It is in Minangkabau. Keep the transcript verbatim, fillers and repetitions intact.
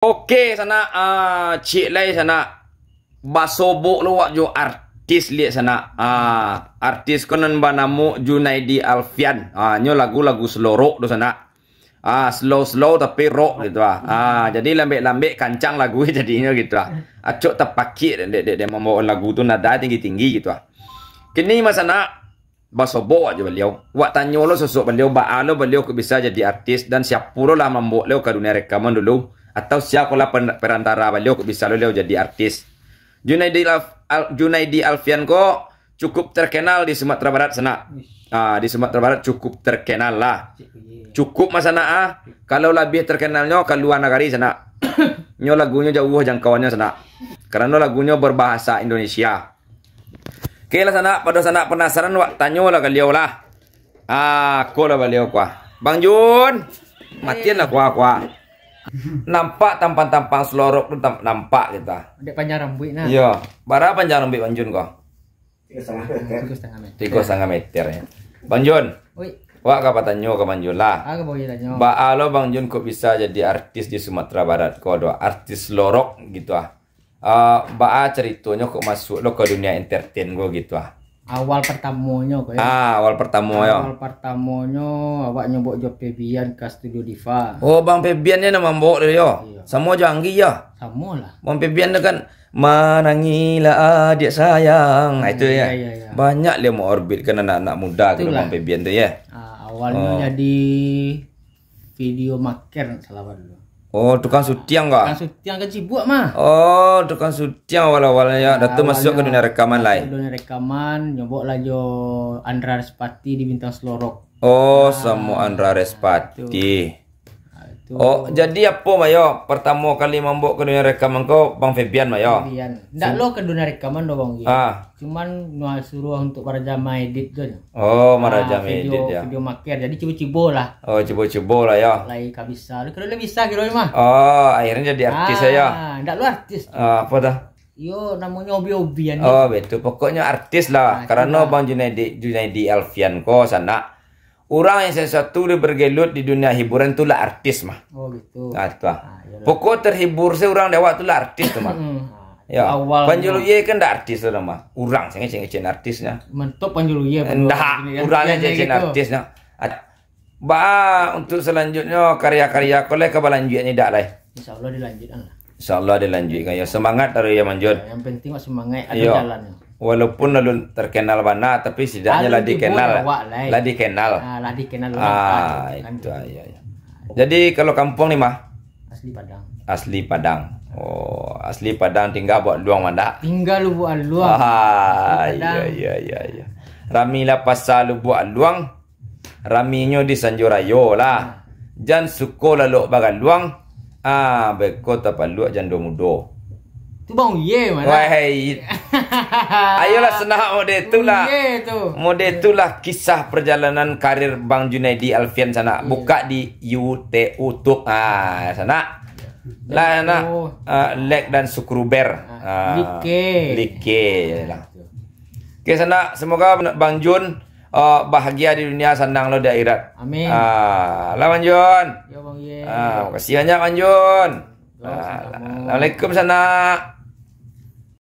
Oke, sanak, ah, ciek lai, sanak. Basobok lo wak jo artis liak, sanak. Ah, artis ko nan banamo Junaidi Alfian. Ah, nyo lagu-lagu slow rock tu, sanak. Ah, slow-slow tapi rock gitu ah. Ah, jadi lambek-lambek kancang lagu jadinyo gitu ah. Acok tapakik dek, dek, dek mambaok lagu tu, nada tinggi-tinggi gitu ah. Kini mah, sanak, basobok aja baliau. Wak tanyo lo sosok baliau, baa lo baliau kok bisa jadi artis, dan siapo lo lah mambaok baliau ka dunia rekaman dulu, atau sia ko lah pen-, perantara baliau kok bisa lo baliau jadi artis. Junaidi Alf-, Al-, Junaidi Alfian ko cukup terkenal di Sumatera Barat, sanak. Ah, di Sumatera Barat cukup terkenal lah. Cukup mah, sanak ah. Kalau labiah terkenalnyo ka lua nagari, sanak. Nyo lagunyo jauah jangkauannyo, sanak. Karano lagunyo berbahasa Indonesia. Oke lah, sanak, pado sanak penasaran, wak tanyo lah ka baliau lah. Ah, ko lah baliau kuah. Bang Jun, matian lah kuah-kuah. Nampak tampang-tampang slow rock tu tam-, nampak gitu ah. Dek panjang rambuik nah. Iyo, bara panjang rambuik Bang Jun ko? Tigo setengah meter. Tigo setengah meter ya. Bang Jun, Oi. Wak ka batanyo ka Bang Jun lah. Ah, ka Bang Jun tanyo. Baa lo Bang Jun kok bisa jadi artis di Sumatera Barat ko do, artis slow rock gitu ah. Ah, baa caritonyo kok masuak lo ka dunia entertain ko gitu ah? Awal pertamonyo ko yo. Ah, awal pertamo yo. Awal pertamonyo awak nyobok jo Febian ka Studio Diva. Oh, Bang Febian ni nan mambaok tu yo. Iyo. Samo jo Anggi yo. Samo lah. Bang Febian tu kan, "Manangilah adik sayang." Nah, itu ya. Iya, iya, iya. Banyak dia mau orbit kan anak-anak muda ke Itulah. Bang Febian tu ya. Ah, awalnyo Oh. jadi video maker nak salah dulu. Oh, tukang syuting kah? Tukang syuting kan sibuk mah. Oh, tukang syuting awal-awalnya ya. Dah tu masuk ke Awalnya dunia rekaman masuk lai. Ke dunia rekaman, nyobok lah jo Andra Respati di Bintang Selorok. Oh, Ah, sama Andra Respati. Ah, itu. Oh, jadi apa, Mayo? Pertama kali mambawa ke dunia rekaman kau, Bang Febian, Mayo? Febian. Ndak Sum- lo ke dunia rekaman doh, Bang Gi. Ah. Cuman nua suruh untuk maraja maedit tu. Oh, maraja Ah, video, maedit ya. Video maker. Jadi cubo-cubo lah. Oh, cubo-cubo lah ya. Lai ka bisa. Kalau lah bisa kiro mah. Oh, akhirnya jadi artis Ah, ya. Ndak lo artis tu. Ah, apa dah? Yo, namonyo hobi-hobian. Oh, betul. Pokoknya artis lah. Ah, Karena itulah. Bang Junaidi, Junaidi Alfian ko sanak. Urang yang sesuatu dia bergelut di dunia hiburan tu lah artis mah. Oh, gitu. Ah, itu lah. Ah, iyalah. Pokok terhibur se urang dek awak tu lah artis tu mah. Hmm. Ya. Awal Panji Luye kan ndak artis tu mah. Urang se ngecek-ngecek artisnya. Mentok Panji Luye. Ndak, urang ngecek-ngecek artisnya. At-, ba, untuk selanjutnya karya-karya kau lai ka balanjuik ni dak lai? Insya Allah dilanjutkan lah. Insya Allah dilanjuikkan ya. Semangat taruih ya Manjun. Ya, yang penting wak semangat, ada Iyo. Jalannya. Walaupun lalu terkenal bana, tapi setidaknya Lalu lah tibo dikenal. Awak lai. Lah dikenal. Ah, lah dikenal Ah, orang itu, kan. Iya, iya. Jadi kalau kampung ni mah? Asli Padang. Asli Padang. Oh, asli Padang tinggal buat luang mandak? Tinggal buat luang. Ah, Asli Padang. Iya, iya, iya, iya. Rami lah pasal buat luang. Raminyo di Sanjo Rayo lah. Jan suko lalok bagaluang. Ah, beko tapaluak jando mudo. Tu Bang Uye mah. Wahai. Ayolah, senang model tu lah. Uye tu. Model tu lah kisah perjalanan karir Bang Junaidi Alfian sanak. Iya. Buka di YouTube. Ah, sanak. Lah, nak. Oh. Ah, like dan subscribe. Ah, Ah, like. Like lah. Oke, sanak. Semoga Bang Jun, ah, bahagia di dunia, sanang lo di akhirat. Amin. Ah, lah, Bang Jun. Yo, Bang Ye. Ah, makasih banyak, Bang Jun. Yo, Ah, sama-sama. Assalamualaikum, sanak.